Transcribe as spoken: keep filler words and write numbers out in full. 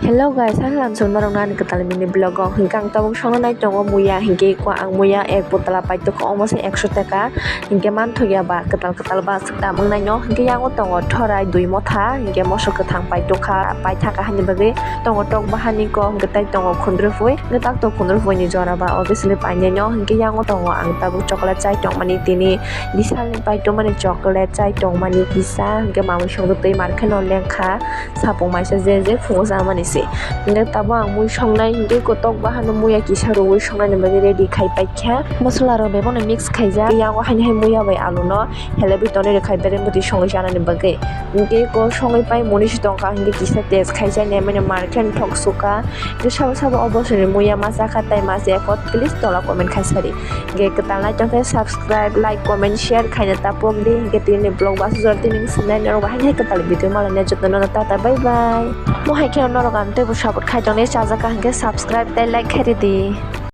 Hello guys, ang lamsong norok nani kwtal mini vlog o. Hinkhe ang tabuk songna nai tongo muya, hinkhe ko ang muya ek botala paitokha, omo se ekso taka. Hinkhe manthokya ba kwtal kwtal ba swkam wngnaino. Hinkhe yango tongo thorai dui motha, hinkhe moso kwthang paitokha, paithaka hani bagwi tongo tok bahani ko, hinkhe tai tongo khundrupui, hinkhe tak tok khundrupui ni jora ba obviously painaino. Hinkhe yango tongo ang tabuk chocolate chai tongmani tini, Bishalni paitokmani chocolate chai tongmani kisa, hinkhe mamwi songdo twi markheno lengkha. Sapung maisa je je phungo chamani se. Hinkhe tabuk ang mui songnai hinkhe kotok bahano muya kisa rwui songnani bagwi ready khai paikha. Mosola rok bebakno mix khaijak. Yango haini hai muya bai alu no helebwi tonwi rwkhai bereng bwtwi songwi chanani bagwi. Hinkhe ko songwi pai muni se tongkha hinkhe kisa test khaijak nai mani markhe thok sukha. Hinkhe sabo sabo o bosoni muya ma chakha tai ma chaya kho please tola comment khai sadi. Hinkhe kwtal naitokhe subscribe, like, comment, share khaina tapok di. Hinkhe tini vlog basu jor tini sinai norok bahai hai kwtal video malai nai jotono tata bye bye. Mo hai khe norok ang teibo support khai tongni chajakha hinkhe subscribe tei like khai ridi.